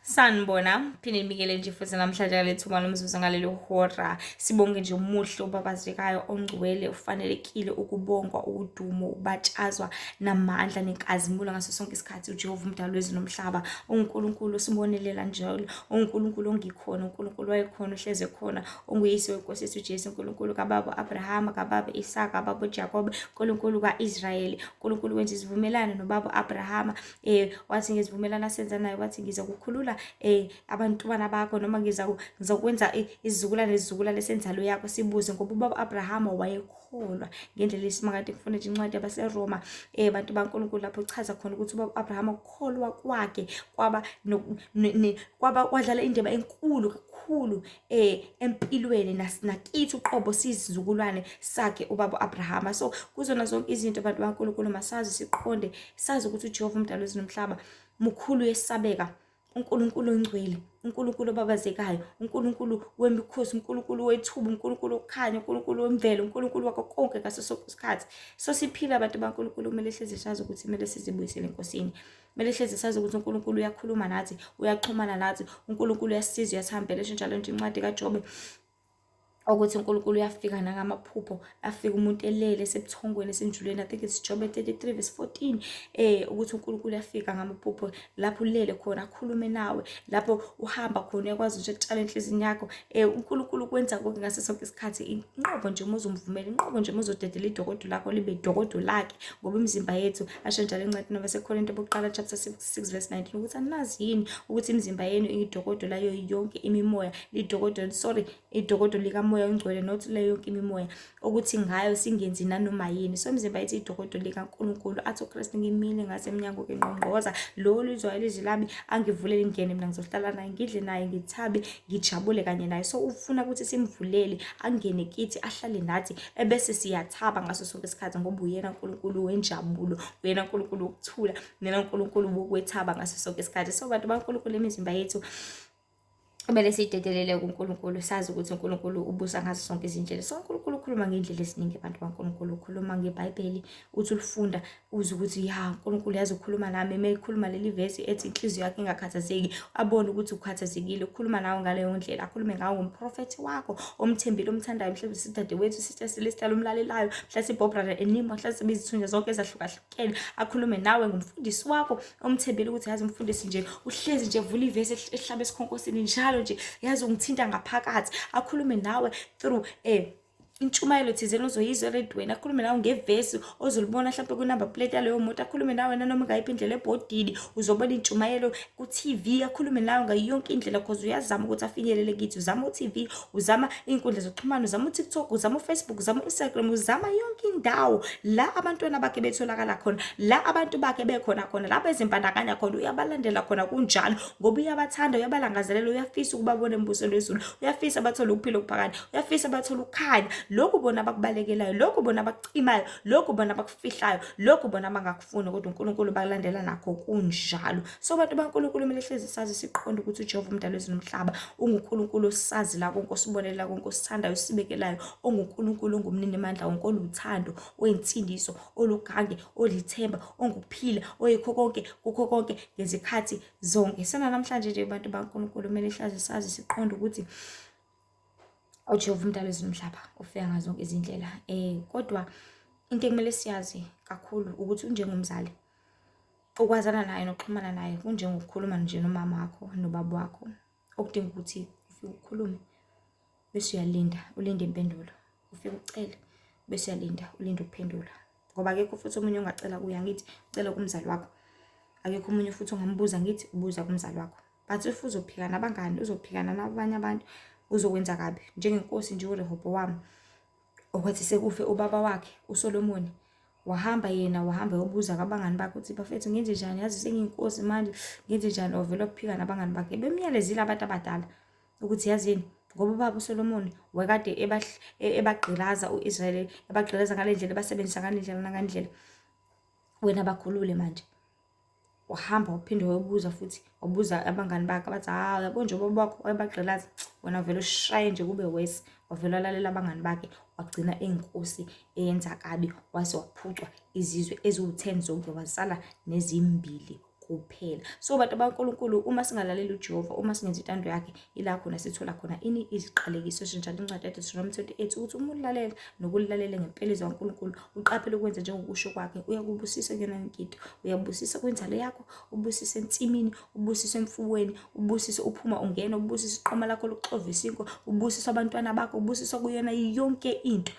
Sanibona, phinde nibikele nje futhi namhlanje ngale thuba lomzuzu ngalelo hora. Sibonge nje umuhle obabazekayo ongcwele ufanelekile ukubongwa, udumo, ubatshazwa namandla nenkazimulo ngaso sonke isikhathi. uJehova umdali wezulu nomhlaba, uNkulunkulu osibonelela njalo, uNkulunkulu ongikhona, uNkulunkulu wayekhona, uhleze khona, onguyise wenkosi yethu uJesu, uNkulunkulu kababa Abrahama, kababa Isaka, kababa Jakobe, uNkulunkulu kaIsrayeli, uNkulunkulu wenza isivumelano nobaba Abrahama. Wathi ngesivumelano asenza naye, wathi ngizokukhulula abantwana bakho, noma ngizokwenza isizukulwane nesizukulwane senzalo yakho sibuze, ngoba ubaba Abrahama wayekholwa ngendlela esimakade. Ngifuna nje incwadi yabaseRoma, bantu baNkulunkulu, lapho uchaza khona ukuthi ubaba Abrahama ukukholwa kwakhe kwaba kwaba kwadlala indima enkulu kakhulu empilweni nakithi uqobo sizizukulwane sakhe ubaba Abrahama. So kuzona zonke izinto, bantu baNkulunkulu, masazi siqonde, sazi ukuthi uJehova umdali wezulu nomhlaba mukhulu, uyesabeka, uNkulunkulu ongcwele, uNkulunkulu obabazekayo, uNkulunkulu wemikhosi, uNkulunkulu wethuba, uNkulunkulu wokukhanya, uNkulunkulu wemvelo, uNkulunkulu wakho konke ngaso sonke isikhathi. So siphila, abantu baNkulunkulu, kumele hlezi sazi ukuthi kumele sizibuyisele eNkosini. Kumele hlezi sazi ukuthi uNkulunkulu uyakhuluma nathi, uyaxhumana nathi, uNkulunkulu uyasisiza, uyasihambela. Esho njalo nje incwadi kaJobe ukuthi uNkulunkulu uyafika nangamaphupho, afika umuntu elele esebuthongweni esenjulweni. I think it's Job 33 verse 14, ukuthi uNkulunkulu uyafika ngamaphupho lapho ulele khona, akhulume nawe lapho uhamba khona, uyakwazi nje ukutshala enhliziyweni yakho. UNkulunkulu kwenza konke ngaso sonke isikhathi, inqobo nje uma uzomvumela, inqobo nje uma uzodedela idokodo lakho libe idokodo lakhe, ngoba imizimba yethu, asho njalo encwadini yabaseKorinte bokuqala chapter 6 verse 19, ukuthi anazi yini ukuthi imizimba yenu idokodo layo yonke imimoya, lidokodo, sorry, idokodo likaMoya oNgcwele, not leyo yonke imimoya, ukuthi ngayo singenzi nanoma yini. So imizimba yethu idokodo likaNkulunkulu. Athi uKristu, "Ngimile ngasemnyango, ngingqongqoza, lo olizwayo ilizwi lami angivulele ngingene, mina ngizohlala naye, ngidle naye, ngithabe, ngijabule kanye naye." So ufuna ukuthi simvulele angene kithi, ahlale nathi, ebese siyathaba ngaso sonke isikhathi, ngoba uyena uNkulunkulu wenjabulo, uyena uNkulunkulu wokuthula, uyena uNkulunkulu wokwethaba ngaso sonke isikhathi. So bantu baNkulunkulu, imizimba yethu kumele siyidedelele kuNkulunkulu, sazi ukuthi uNkulunkulu ubusa ngazo zonke izindlela. So uNkulunkulu ukhuluma ngey'ndlela eziningi, abantu baNkulunkulu. Ukhuluma ngeBhayibheli, uthi ulifunda uze ukuthi ya, uNkulunkulu yazi ukhuluma nami uma ekhuluma leli vesi ethi inhliziyo yakho ingakhathazeki, abone ukuthi ukhathazekile. Ukhuluma nawe ngaleyo ndlela, akhulume ngawo ngomprofethi wakho omthembile, omthandayo, mhlawumbe sidadewethu, sister Celestial omlalelayo, mhlawumbe Bob Brother Enimo, mhlawumbe izithunywa zonke ezahlukahlukene. Akhulume nawe ngumfundisi wakho omthembile, ukuthi yazi umfundisi nje uhlezi nje vula ivesi ehlaba esikhonkosini njalo nje, yazi ungithinta ngaphakathi. Akhulume nawe through intshumayelo thizeni ozoyizwa eredweni, akhulume nawe ngevesi ozolibona mhlawumpe kwi-number plate yaleyo moto, akhulume nawe nanoma ngayiphi indlela ebhodini uzobona intshumayelo ku-TV, akhulume nawe ngayo yonke indlela, cause uyazama ukuthi afinyelele kithi. Uzama u-TV, uzama iy'nkundla zokuxhumana, uzama u-TikTok, uzama u-Facebook, uzama u-Instagram, uzama yonke indawo la abantwana bakhe betholakala khona, la abantu bakhe bekhona khona, la bezimbandakanya khona, uyabalandela khona kunjalo, ngoba uyabathanda, uyabalangazelela, uyafisa ukubabona embusweni wezulu, uyafisa bathole ukuphila okuphakade, uyafisa bathole ukukhanya. Lokhu bona abakubalekelayo, lokhu bona abakucimayo, lokhu bona abakufihlayo, lokhu bona abangakufuni, kodwa uNkulunkulu bakulandela nakho kunjalo. So abantu baNkulunkulu, kumele hlezi sazi siqonde ukuthi uJehova umdali wezulu nomhlaba unguNkulunkulu osisazi la konke, osibonelela konke, osithandayo, osibekelayo, onguNkulunkulu ongumnini mandla wonke, oluthando, oyinsindiso, olugange, olithemba, ongukuphila, oyikho konke kukho konke ngezikhathi zonke. Sena namhlanje nje, bantu baNkulunkulu, kumele hlazi sazi siqonde ukuthi uJehova umdali wezulu nomhlaba ufika ngazo zonke izindlela. Kodwa into ekumele siyazi kakhulu ukuthi unjengomzali, ukwazana naye nokuxhumana naye kunjengokukhuluma nje nomama wakho nobaba wakho, okudinga ukuthi ufike ukhulume bese uyalinda, ulinde impendulo, ufike ucele bese uyalinda, ulinde ukuphendula, ngoba akekho futhi omunye ongacela kuye. Angithi ucela kumzali wakho? Akekho omunye futhi ongambuza, ngithi ubuza kumzali wakho. But if uzophika nabangani, uzophikana nabanye abantu, uzokwenza kabi. Njengenkosi nje uRehobowamu, okwathi sekufe ubaba wakhe uSolomoni, wahamba yena, wahamba yobuza kabangani bakhe ukuthi, "Bafethu, ngenze njani? Yazi sengiyinkosi manje, ngenze njani?" Wavela waphika nabangani bakhe bemyalezile abantu abadala ukuthi yazini, ngoba ubaba uSolomoni wayekade ebagqilaza u-Israyeli, ebagqilaza ngale ndlela, ebasebenzisa ngale ndlela nangale ndlela, wena bakhulule manje. Wahamba waphinde wayobuza futhi, wabuza abangani bakhe, bathi, "Hawu, yabo nje, ubaba wakho wayebagqilaza, wena vele ushaye nje kube worse." Wavele walalela abangani bakhe, wagcina eyinkosi eyenza kabi, waze waphucwa izizwe eziwu-10 zonke, wasala nezimbili. Kuphela. So bantu baNkulunkulu, uma singalaleli uJehova, uma singenza intando yakhe, ila khona sithola khona ini? Iziqalekiso. Isho njalo incwadi yaDeuteronomy 28 ukuthi uma ulalela nokulalela ngempela izwi kaNkulunkulu, uqaphele ukwenza njengokusho kwakhe, uyakubusisa kuyona yonke into. Uyabusisa kwinzalo yakho, ubusise ensimini, ubusise emfuweni, ubusise uphuma ungena, ubusise iqoma lakho lokuxova isinkwa, ubusise abantwana bakho, ubusiswa kuyona yonke into.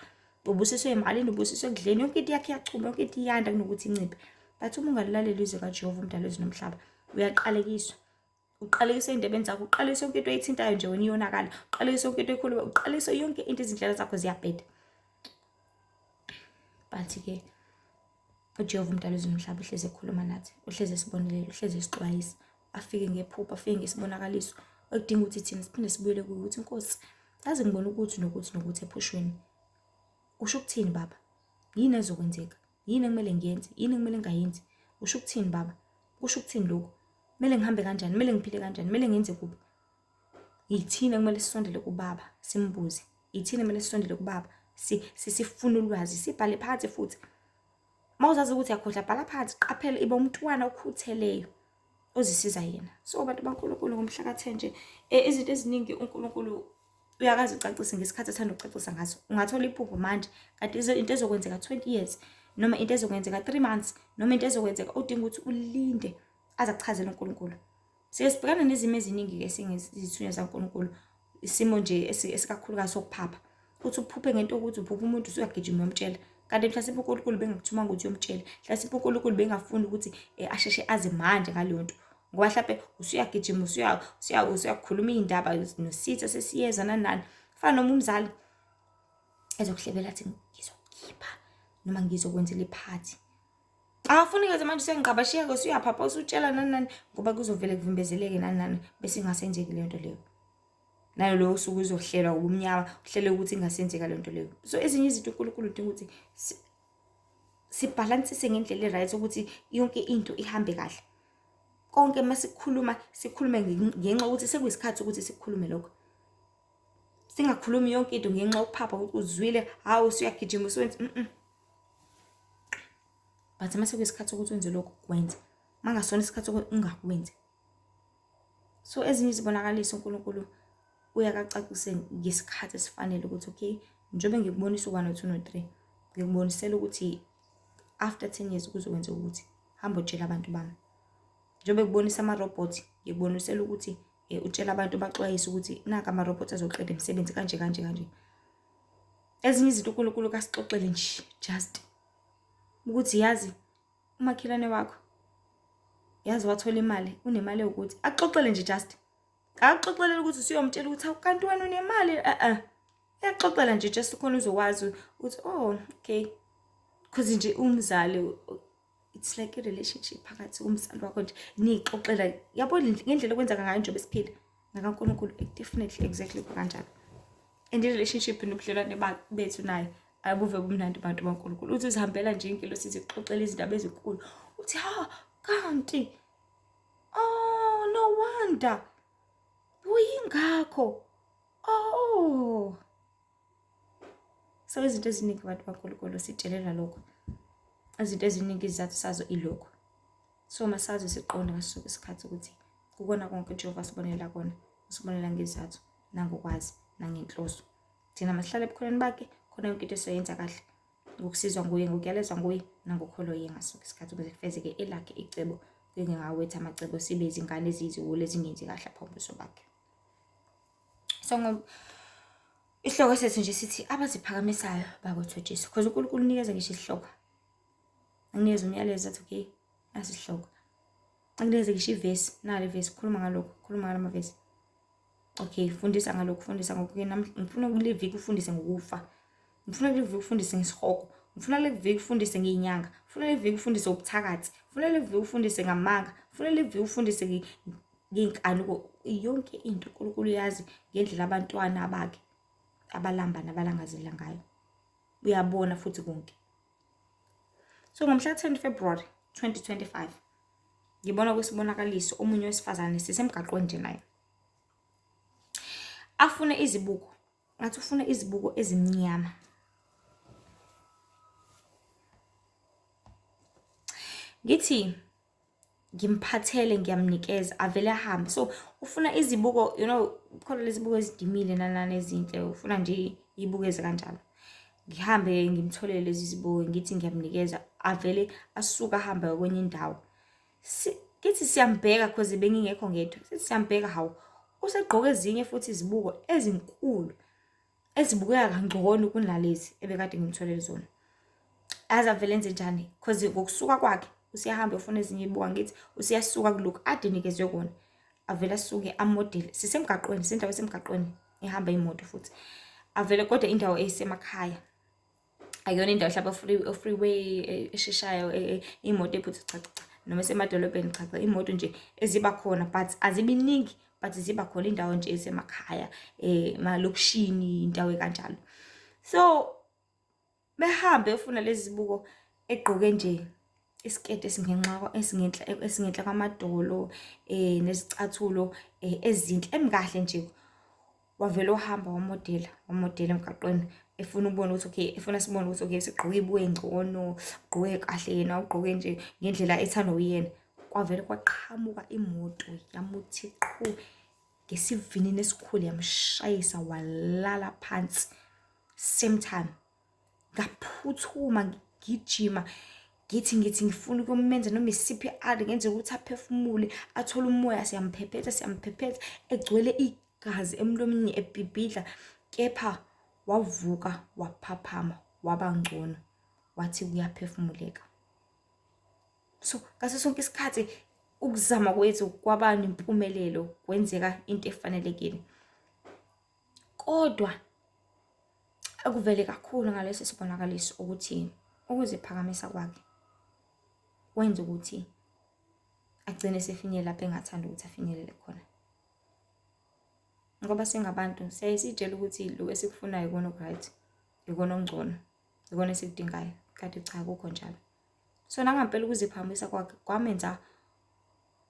Ubusiswe emalini, ubusiswe ekudleni, yonke into yakhe iyachuma, yonke into iyanda kunokuthi inciphe. But uma ungalilaleli izwi kaJehova umdali wezulu nomhlaba, uyaqalekiswa. Uqalekiswa ey'ndebeni zakho, uqalekiswa yonke into oyithintayo nje wena iyonakala, uqalekiswa yonke into ekhuluma, uqalekiswa yonke into, izindlela zakho ziyabheda. But-ke uJehova umdali wezulu nomhlaba uhlezi ekhuluma nathi, uhlezi esibonelela, uhlezi esixwayisa, afike ngephupho, afike ngesibonakaliso ekudinga ukuthi thina siphinde sibuyele kuye ukuthi Nkosi, yazi ngibona ukuthi nokuthi nokuthi ephushweni. Usho ukuthini baba? Yini ezokwenzeka? Yini ekumele ngiyenze? Yini ekumele ngingayenzi? Usho ukuthini baba? Kusho ukuthini lokhu? Kumele ngihambe kanjani? Kumele ngiphile kanjani? Kumele ngenze kuphi? Yithina kumele sisondele kubaba simbuze. Yithina kumele sisondele kubaba sifune ulwazi, sibhale phansi futhi. Uma uzazi ukuthi uyakhohlwa, bhala phansi, qaphela, iba umntwana okhutheleyo ozisiza yena. So bantu baNkulunkulu, ngomhla ka-10 nje, izinto eziningi uNkulunkulu uyakazi ucacise ngesikhathi athanda ukucacisa ngaso. Ungathola iphupho manje kanti into ezokwenzeka 20 years noma into ezokwenzeka 3 months noma into ezokwenzeka, udinga ukuthi ulinde aze akuchazele uNkulunkulu. Siye sibhekane nezimo eziningi-ke singezithunywa zaNkulunkulu, isimo nje esikakhulukazi sokuphapha. Uthi uphuphe ngento yokuthi uphupha umuntu usuyagijima uyomtshela, kanti mhlasimpe uNkulunkulu bengakuthumanga ukuthi uyomtshela, mhlasimpe uNkulunkulu bengafuni ukuthi asheshe aze manje ngaleyo nto, ngoba hlampe usuyagijima usuyakhuluma iy'ndaba nositha sesiyeza nani nani. Kufana noma umzali ezokuhlebela athi ngizokukhipha noma ngizokwenzela iphathi. Akafuni-ke manje usuyangiqabashiya-ke usuyaphapha usutshela nani nani, ngoba kuzovele kuvimbezeleke nani nani bese ingasenzeki leyo nto leyo. Nalo usuku uzohlelwa ubumnyama, uhlele ukuthi ingasenzeka leyo nto leyo. So ezinye izinto uNkulunkulu udinga ukuthi sibhalansise ngendlela e-right ukuthi yonke into ihambe kahle. Konke uma sikhuluma, sikhulume ngenxa yokuthi sekuyisikhathi ukuthi sikhulume lokho. Singakhulumi yonke into ngenxa yokuphapha ukuthi uzwile, hawu usuyagijima usuwenza . But uma sekuyisikhathi sokuthi wenze lokho, kwenze. Uma kungasona isikhathi sokuthi ungakwenzi. So ezinye izibonakaliso uNkulunkulu uyakacacise ngesikhathi esifanele ukuthi okay, njengoba ngikubonisa u-1 no-2 no-3, ngikubonisela ukuthi after 10 years kuzokwenzeka ukuthi hamba utshela abantu bami. Njengoba ngikubonisa amarobhothi, ngikubonisela ukuthi utshela abantu baxwayise ukuthi nanka amarobhothi azoqeda imisebenzi kanje kanje kanje. Ezinye izinto uNkulunkulu kasixoxele nje just ukuthi yazi umakhelwane wakho yazi wathola imali, unemali ewukuthi, akuxoxele nje just. Akuxoxelele ukuthi usuyomtshela ukuthi awu kanti wena unemali, Uyakuxoxela nje just khona uzokwazi ukuthi oh okay, because nje umzali it's like a relationship phakathi komzali wakho nje, niyixoxela yabo ngendlela okwenzeka ngayo njengoba esiphila nakaNkulunkulu, definitely exactly kanjalo. And i-relationship nobudlelwane bethu naye abuve bumnandi bantu baNkulunkulu. Uthi uzihambela nje ingelosi zikuxoxela izindaba ezinkulu, uthi ha kanti oh no wonder kuyingakho oh. So izinto eziningi abantu baNkulunkulu sitshelela lokho, izinto eziningi izizathu sazo ilokho. So masazi siqonde ngaso sonke isikhathi ukuthi kukona konke uJehova asibonela kona, usibonela ngezizathu nangokwazi nangenhloso. Thina masihlale ebukhoneni bakhe, khona yonke into esiyoyenza kahle ngokusizwa nguye, ngokuyalezwa nguye nangokholo ye ngaso sonke isikhathi, ukuze kufezeke elakhe icebo, kungengawethu amacebo, sibe izingane eziyiziwula ezingenzi kahle phambi kobuso bakhe. So isihloko sethu nje sithi abaziphakamisayo bakothotshiswa, because uNkulunkulu unikeza ngisho isihloko, akunikeza umyalezo athi okay nasi isihloko, akunikeze ngisho ivesi, nalo ivesi khuluma ngalokhu, khuluma ngala mavesi, okay fundisa ngalokhu, fundisa ngokhu, ngifuna kule viki ufundise ngokufa, ngifuna kule viki ufundise ngesihogo, ngifuna kule viki ufundise ngey'nyanga, ngifuna kule viki ufundise ubuthakathi, ngifuna kule viki ufundise ngamanga, ngifuna kule viki ufundise ngey'nkanuko, yonke into uNkulunkulu uyazi ngendlela abantwana bakhe abalamba nabalangazela ngayo, uyabona futhi konke. So ngomhla 10 February 2025 ngibona kwisibonakaliso omunye wesifazane sisemgaqweni nje naye afune izibuko, ngathi ufuna izibuko ezimnyama. Ngithi Ngimphathele ngiyamnikeza avele ahambe. So ufuna izibuko, you know, khona lezi buko ezidimile nanani ezinhle, ufuna nje ibukeze kanjalo. Ngihambe ngimtholele lezi zibuko ngithi ngiyamnikeza avele asuke ahambe kwenye indawo. Kithi siyambheka cause bengingekho ngedwa. Sithi siyambheka hawu usegqoke ezinye futhi izibuko ezinkulu ezibukeka kangcono kunalezi ebekade ngimtholele zona. Aze avele enze njani? Cause ngokusuka kwakhe useyahamba uyofuna ezinye izibuko angithi useyasuka kulokhu ade enikezwe kona. Avele asuke amodele. Sisemgaqweni, sisendaweni esemgaqweni ehamba imoto futhi. Avele kodwa indawo esemakhaya. Akuyona indawo mhlawumbe o-freeway esheshayo imoto ephutha cha cha cha noma esemadolobheni cha cha imoto nje eziba khona but azibi ningi but ziba khona indawo nje esemakhaya emalokishini indawo ekanjalo. So behambe efuna lezi zibuko egqoke nje isiketi esingenxa esingenhla esingenhla kwamadolo nezicathulo ezinhle emkahle nje. Wavele wahamba wamodela, wamodela emgaqweni efuna ukubona ukuthi okay, efuna sibone ukuthi okay sigqoke ibuke ngcono, ugqoke kahle yena, ugqoke nje ngendlela ethandwa uyena. Kwavele kwaqhamuka imoto yamuthi qhu ngesivinini esikhulu yamshayisa walala phansi same time. Ngaphuthuma ngigijima ngithi ngithi ngifuna ukuyomenza noma i-C_P_R ngenze ukuthi aphefumule athole umoya siyamphephetha siyamphephetha egcwele igazi emlomeni ebhibhidla. Kepha wavuka waphaphama waba ngcono wathi kuyaphefumuleka. So ngaso sonke isikhathi ukuzama kwethu kwaba nempumelelo kwenzeka into efanelekile. Kodwa akuvele kakhulu ngalesi sibonakaliso ukuthi ukuziphakamisa kwakhe kwenza ukuthi agcine esefinyelele lapho engathanda ukuthi afinyelele khona. Ngoba singabantu siyaye siy'tshele ukuthi lokhu esikufunayo ikona oku-right, ikona okungcono, ikona esikudingayo, kanti cha akukho njalo. So nangampela ukuziphakamisa kwakhe kwamenza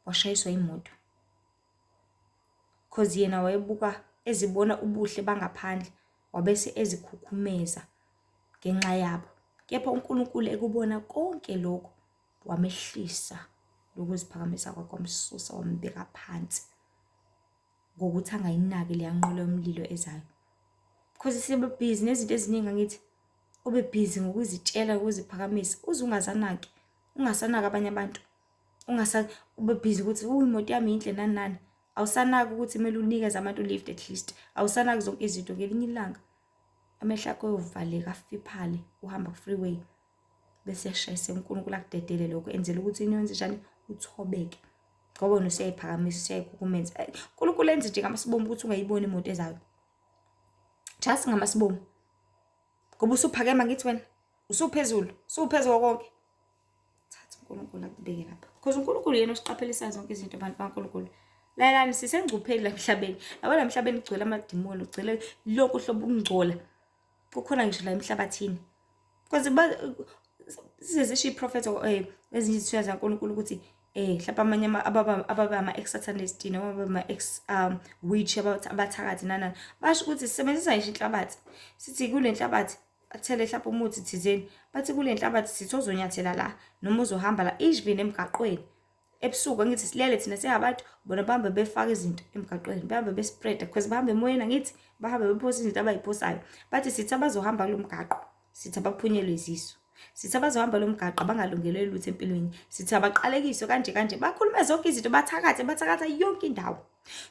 washayiswa imoto. Cause yena wayebuka ezibona ubuhle bangaphandle wabese ezikhukhumeza ngenxa yabo. Kepha uNkulunkulu ekubona konke lokho wamehlisa lokuziphakamisa kwakhe wamsusa wambeka phansi ngokuthi angayinaki leya nqola yomlilo ezayo. Cause sibe busy nezinto eziningi angithi ube busy ngokuzitshela ukuziphakamisa uze ungazanaki ungasanaki abanye abantu ungasa ube busy ukuthi imoto yami yinhle nani nani awusanaki ukuthi kumele unikeze abantu lift at least awusanaki zonke izinto ngelinye ilanga amehlo akho ayovaleka afiphale uhamba ku-freeway bese yashayisa uNkulunkulu akudedele lokho enzela ukuthi into njani uthobeke ngoba wena usuyayiphakamisa usuyayikhukhumeza. uNkulunkulu enze nje ngamasibomu ukuthi ungayiboni imoto ezayo just ngamasibomu ngoba usuphakema ngithi wena usuphezulu usuphezulu konke. Thatha uNkulunkulu akubeke lapha because uNkulunkulu yena osiqaphelisayo zonke izinto abantu baNkulunkulu. Lalelani sisengcupheni la emhlabeni. Yabona emhlabeni kugcwele amadimoni, kugcwele lonke uhlobo ukungcola. Kukhona ngisho la emhlabathini. Because size sisho iprofetho ezinye izithunywa zikaNkulunkulu ukuthi mhlawumbe amanye ababa ama-ex-satanist noma ababa ama-ex witch abathakathi nanani basho ukuthi sisebenzisa ngisho inhlabathi. Sithi kule nhlabathi athele mhlawumbe umuthi thizeni bathi kule nhlabathi sithi ozonyathela la noma uzohamba la even emgaqweni ebusuku angithi silele thina singabantu bona bahambe befaka izinto emgaqweni bahambe bespreada because bahambe emoyeni angithi bahambe bephosa izinto abayiphosayo bathi sithi abazohamba kulo mgaqo sithi abaphunyelwe izisu sithi abazohamba lo mgaqo abangalungelwe lutho empilweni sithi abaqalekiswe kanje kanje bakhulume zonke izinto bathakathe bathakatha yonke indawo.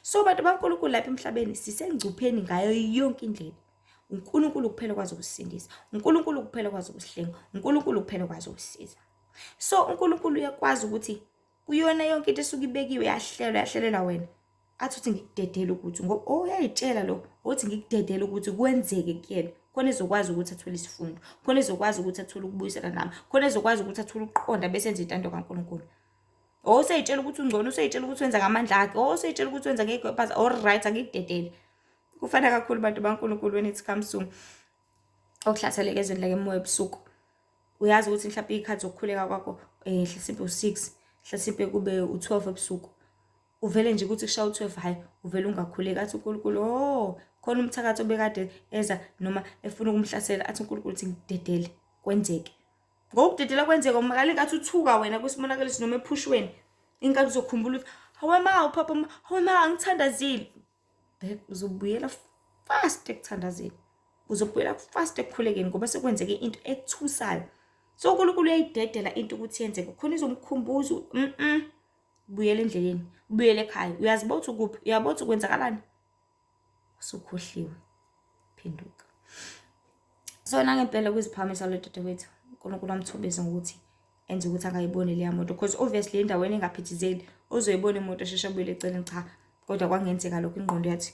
So bantu baNkulunkulu lapha emhlabeni sisengcupheni ngayo yonke indlela. uNkulunkulu kuphela okwazi ukusisindisa, uNkulunkulu kuphela okwazi ukusihlenga, uNkulunkulu kuphela okwazi ukusisiza. So uNkulunkulu uyakwazi ukuthi kuyona yonke into esuke ibekiwe yahlelwa yahlelelwa wena athi uthi ngikudedele ukuthi ngoba oh uyayitshela lo uthi ngikudedele ukuthi kwenzeke kuyena khona ezokwazi ukuthi athole isifundo, khona ezokwazi ukuthi athole ukubuyisana nami, khona ezokwazi ukuthi athole ukuqonda bese enza intando kaNkulunkulu. Oh useyitshela ukuthi ungcono, useyitshela ukuthi wenza ngamandla akhe, oh useyitshela ukuthi wenza ngekho all right angikudedele. Kufana kakhulu bantu baNkulunkulu when it comes to okuhlaseleka ezweni lake moya ebusuku. Uyazi ukuthi mhlawumbe iy'khathi zokukhuleka kwakho mhlasimpe u-6, mhlasimpe kube u-12 ebusuku. Uvele nje ukuthi kushaya u-12 hhayi uvele ungakhuleki athi uNkulunkulu oh khona umthakathi obekade eza noma efuna ukumhlasela athi uNkulunkulu uthi ngidedele kwenzeke. Ngokudedela kwenzeka umakale ngathi uthuka wena kwisibonakaliso noma ephushweni. Inkathi uzokhumbula ukuthi hawe ma uphapha hawe ma angithandazile. Back uzobuyela fast ekuthandazeni. Uzobuyela fast ekukhulekeni ngoba sekwenzeke into ethusayo. So uNkulunkulu uyayidedela into ukuthi yenzeke khona izomkhumbuza buyela endleleni, buyele ekhaya. Uyaziba ukuthi ukuphi, uyabona ukuthi kwenzakalani. Usukhohliwe. Phenduka. So nangempela kuziphakamisa lo dadewethu uNkulunkulu amthobise ngokuthi enze ukuthi angayiboni leya moto because obviously endaweni engaphithizeli ozoyibona imoto esheshe abuyele eceleni cha kodwa kwangenzeka lokho ingqondo yathi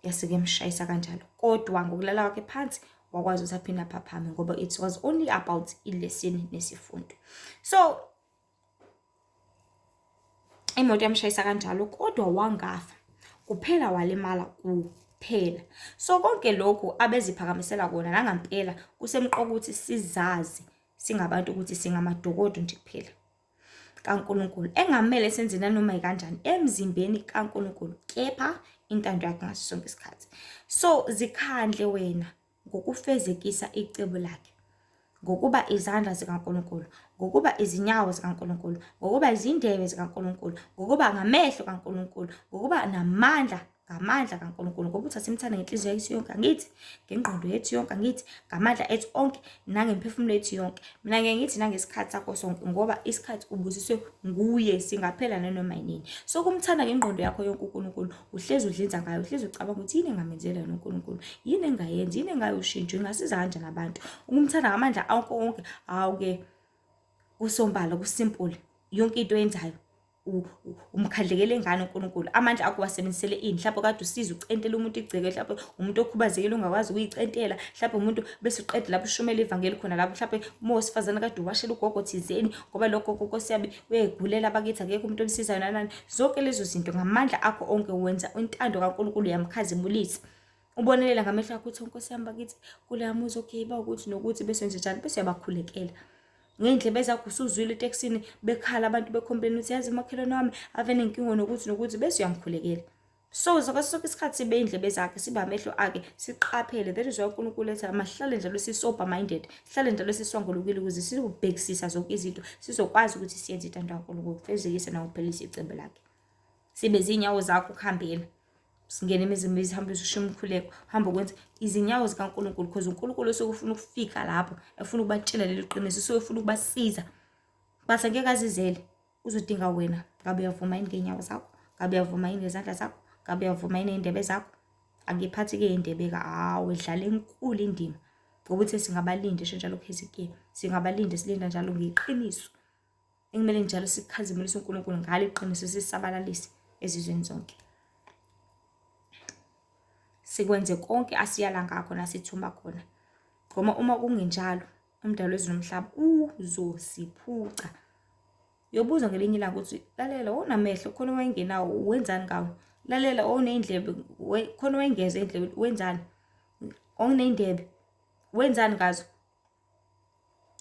yasuke emshayisa kanjalo kodwa ngokulala kwakhe phansi wakwazi ukuthi aphinde aphaphame ngoba it was only about ilesson nesifundo so imoto yamshayisa kanjalo kodwa wangafa kuphela walimala kuphela so konke lokhu abeziphakamisela kona nangampela kusemqoka ukuthi sizazi singabantu ukuthi singamadokodo nje kuphela kaNkulunkulu engamele senze nanoma yikanjani emzimbeni kaNkulunkulu kepha intando yakhe ngaso sonke isikhathi so zikhandle wena ngokufezekisa icebo lakhe ngokuba izandla zikaNkulunkulu ngokuba izinyawo zikaNkulunkulu ngokuba izindebe zikaNkulunkulu ngokuba ngamehlo kaNkulunkulu ngokuba namandla ngamandla kaNkulunkulu ngoba uthi asimthande ngenhliziyo yethu yonke angithi ngengqondo yethu yonke angithi ngamandla ethu onke nangemphefumulo yethu yonke mina ngeke ngithi nangesikhathi sakho sonke ngoba isikhathi ubusiswe nguye singaphela nanoma yinini so kumthanda ngengqondo yakho yonke uNkulunkulu uhlezi udlinza ngayo uhlezi ucabanga ukuthi yini engamenzela yona uNkulunkulu yini engayenza yini engayoshintsho ingasiza kanjani abantu ukumthanda ngamandla akho onke hawu-ke kusombala kusimple yonke into oyenzayo umkhandlekele ngani uNkulunkulu amandla akho wasebenzisele ini mhlawumbe kade usiza ucentela umuntu igceke mhlawumbe umuntu okhubazekile ungakwazi ukuyicentela mhlawumbe umuntu bese uqeda lapho ushumela ivangeli khona lapho mhlawumbe uma wesifazane kade uwashela ugogo thizeni ngoba lo gogo nkosi yami uyayigulela bakithi akekho umuntu omsizayo nanani zonke lezo zinto ngamandla akho onke wenza intando kaNkulunkulu uyamkhazimulisa ubonelela ngamehlo akho uthi nkosi yami bakithi kuleya muzi okay ba ukuthi nokuthi bese nje njalo bese uyabakhulekela ngey'ndlebe zakho usuzwile etekisini bekhala abantu becomplain ukuthi yazi umakhelwane wami ave nenkingo nokuthi nokuthi bese uyamkhulekela so ngaso sonke isikhathi sibe iy'ndlebe zakhe sibe amehlo akhe siqaphele that is why uNkulunkulu ethi masihlale njalo si-sober minded sihlale njalo siswangulukile ukuze sizobhekisisa zonke izinto sizokwazi ukuthi siyenze intando kaNkulunkulu kufezekise nangokuphelelisa icebo lakhe sibe zinyawo zakho ukuhambela singene emizini sihambe usho umkhuleko hamba ukwenza izinyawo zikaNkulunkulu because uNkulunkulu usuke ufuna ukufika lapho efuna ukubatshela leli qiniso usuke ufuna ukubasiza base ngeke azizele uzodinga wena ngabe uyavuma yini ngeenyawo zakho ngabe uyavuma yini ngezandla zakho ngabe uyavuma yini ngey'ndebe zakho angiphathi-ke iy'ndebe ka hawu idlala enkulu indima ngoba uthe singabalindi esho njalo kuHezekiya singabalindi silinda njalo ngeqiniso ekumele njalo sikhazimulise uNkulunkulu ngalo iqiniso sisabalalise ezizweni zonke sikwenze konke asiyala ngakho nasithuma khona ngoba uma kungenjalo umdali wezulu nomhlaba uzosiphuca uyobuza ngelinye ilanga ukuthi lalela wonamehlo khona wayengenawo wenzani ngawo lalela oney'ndlebe khona wayengezwa ey'ndlebeni wenzani oney'ndebe wenzani ngazo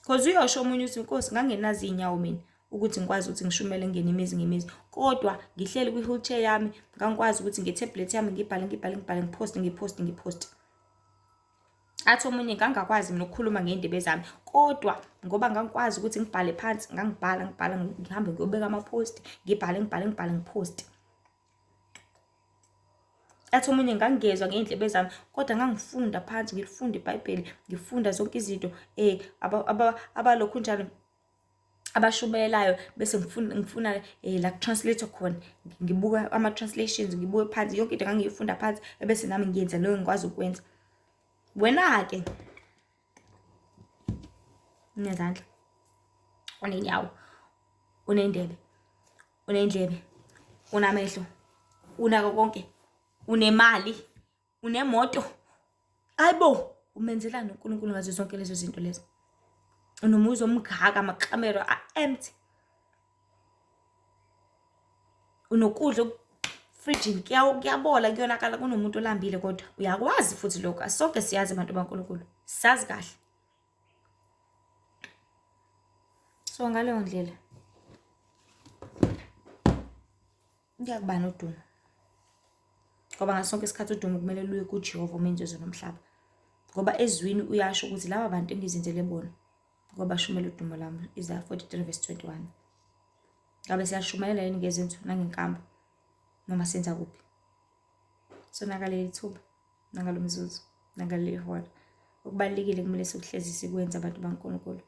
Cause uyosho omunye uthi Nkosi ngangenazo iy'nyawo mina ukuthi ngikwazi ukuthi ngishumele ngingene imizi ngemizi kodwa ngihleli kwi-wheelchair yami ngangikwazi ukuthi nge-tablet yami ngibhale ngibhale ngibhale ngiphoste ngiphoste ngiphoste. Athi omunye ngangakwazi mina ukukhuluma ngey'ndebe zami kodwa ngoba ngangikwazi ukuthi ngibhale phansi ngangibhala ngibhala ngihambe ngiyobeka ama-post ngibhale ngibhale ngibhale ngiphoste. Athi omunye ngangezwa ngey'ndlebe zami kodwa ngangifunda phansi ngilifunda iBhayibheli ngifunda zonke izinto abalokhu njalo abashumayelayo bese ngifuna ngifuna la ku-translate khona ngibuka ama-translations ngibuke phansi yonke into ngangiyifunda phansi ebese nami ngiyenza leyo ngikwazi ukwenza. Wena-ke unezandla, unenyawo, unendebe. Unendlebe, unamehlo, unako konke, unemali, unemoto. Hayibo, umenzelani uNkulunkulu ngazo zonke lezo zinto lezo? Unomuzi omngaka, amakamelo a-empty. Unokudla frijini kuyabola kuyonakala kunomuntu olambile kodwa uyakwazi futhi lokho. Sonke siyazi abantu baNkulunkulu, sazi kahle. So ngaleyo ndlela kuyakuba nodumo ngoba ngaso sonke isikhathi udumo kumele luye kuJehova umenzi wezulu nomhlaba ngoba ezwini uyasho ukuthi laba bantu engizenzele bona ngoba bashumela udumo lami Isaiah 43 verse 21. Ngabe siyashumayela yini ngezinto nangenkambo noma senza kuphi? So nakaleli thuba, nangalo mzuzu, nangaleli hora. Okubalulekile kumele sikuhlezi sikwenza abantu baNkulunkulu.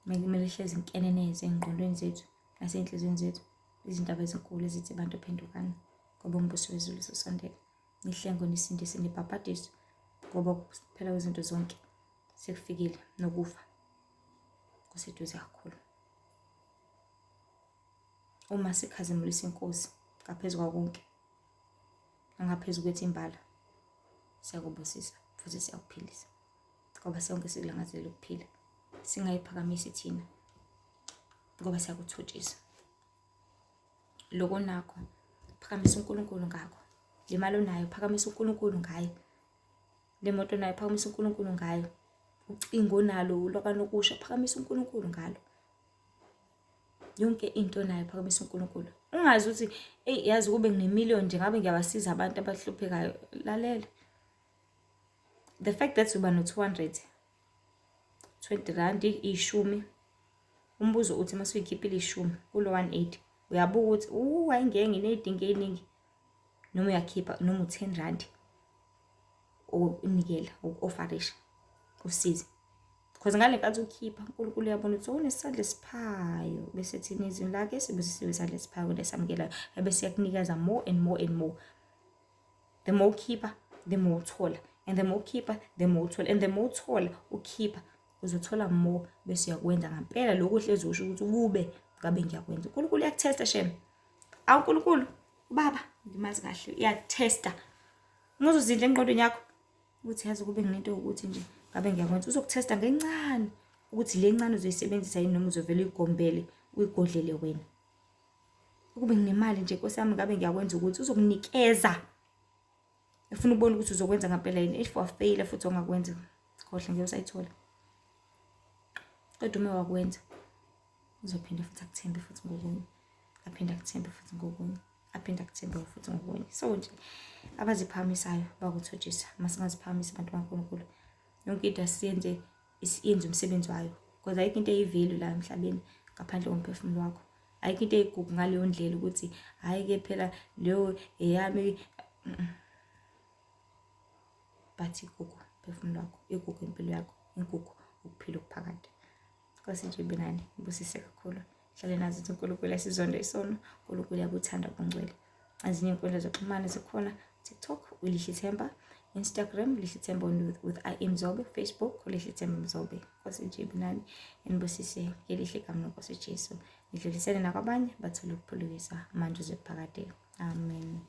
Kumele hlezi inkeneneze ey'ngqondweni zethu nasey'nhliziyweni zethu izindaba ezinkulu ezithi abantu phendukani ngoba umbuso wezulu ususondele. Nihlengwe nisindise nibhabhadiswe ngoba kuphela kwezinto zonke sekufikile nokufa kuseduze kakhulu. Uma sikhazimulisa iNkosi ngaphezu kwako konke nangaphezu kwethu imbala, siyakubusisa futhi siyakuphilisa ngoba sonke sikulangazelela ukuphila. Singayiphakamisi thina ngoba siyakuthotshisa. Lokho onakho phakamisa uNkulunkulu ngakho. Le mali onayo phakamisa uNkulunkulu ngayo. Le moto onayo phakamisa uNkulunkulu ngayo. Ucingo onalo lwakanokusho phakamisa uNkulunkulu ngalo. Yonke into onayo phakamisa uNkulunkulu. Ungazi ukuthi eyi yazi kube ngine-million nje ngabe ngiyabasiza abantu abahluphekayo. Lalela. The fact that uba no-200, 20 rand, ishumi. Umbuzo uthi uma usuyikhiphile ishumi kulo 180 uyabuka ukuthi hayi ngeke nginey'dingo ey'ningi noma uyakhipha noma u-10 rand unikela uku-ofarisha usize. Because ngale nkathi ukhipha uNkulunkulu uyabona ukuthi unesandla esiphayo bese thina izwi lakhe sibusisiwe isandla esiphayo nesamukelayo ebese siyakunikeza more and more and more. The more ukhipha, the more uthola, and the more ukhipha, the more uthola, and the more uthola ukhipha uzothola more bese uyakwenza ngampela lokhu hlezi usho ukuthi kube ngabe ngiyakwenza. uNkulunkulu uyakuthesta shem. Awu uNkulunkulu ubaba ngimazi kahle uyakuthesta. Ungazozindla engqondweni yakho ukuthi yazi kube nginento yokuthi nje ngabe ngiyakwenza. Uzokuthesta ngencane ukuthi le ncane uzoyisebenzisa yini noma uzovele uyigombele uyigodlele wena. Ukube nginemali nje Nkosi yami ngabe ngiyakwenza ukuthi uzokunikeza. Ufuna ukubona ukuthi uzokwenza ngampela yini. If wafeyila futhi ongakwenza khohlwa ngeke usayithola. Kodwa uma wakwenza uzophinda futhi akuthembe futhi ngokunye. Aphinde akuthembe futhi ngokunye. Aphinde akuthembe futhi ngokunye. So nje abaziphakamisayo bakuthotshisa. Masingaziphakamisi abantu baNkulunkulu. Yonke into asiyenze yenze umsebenzi wayo. Because ayikho into eyi-value la emhlabeni ngaphandle komphefumulo wakho. Ayikho into eyigugu ngaleyo ndlela ukuthi hhayi-ke phela leyo eyami. But igugu umphefumulo wakho, igugu impilo yakho, igugu ukuphila okuphakade. Nkosi nje ibe nani, ibusise kakhulu. Hlale nazi ukuthi uNkulunkulu uyasizonda isono, uNkulunkulu uyakuthanda ubungcwele. Ezinye iy'nkundla zokuxhumana zikhona TikTok uLihle Themba, Instagram Lihle Themba with I am Mzobe, Facebook uLihle Themba Mzobe. Nkosi nje ibe nani, inibusise ngelihle igama leNkosi uJesu. Nidlulisele nakwabanye bathole ukuphulukiswa manje uze kuphakade. Amen.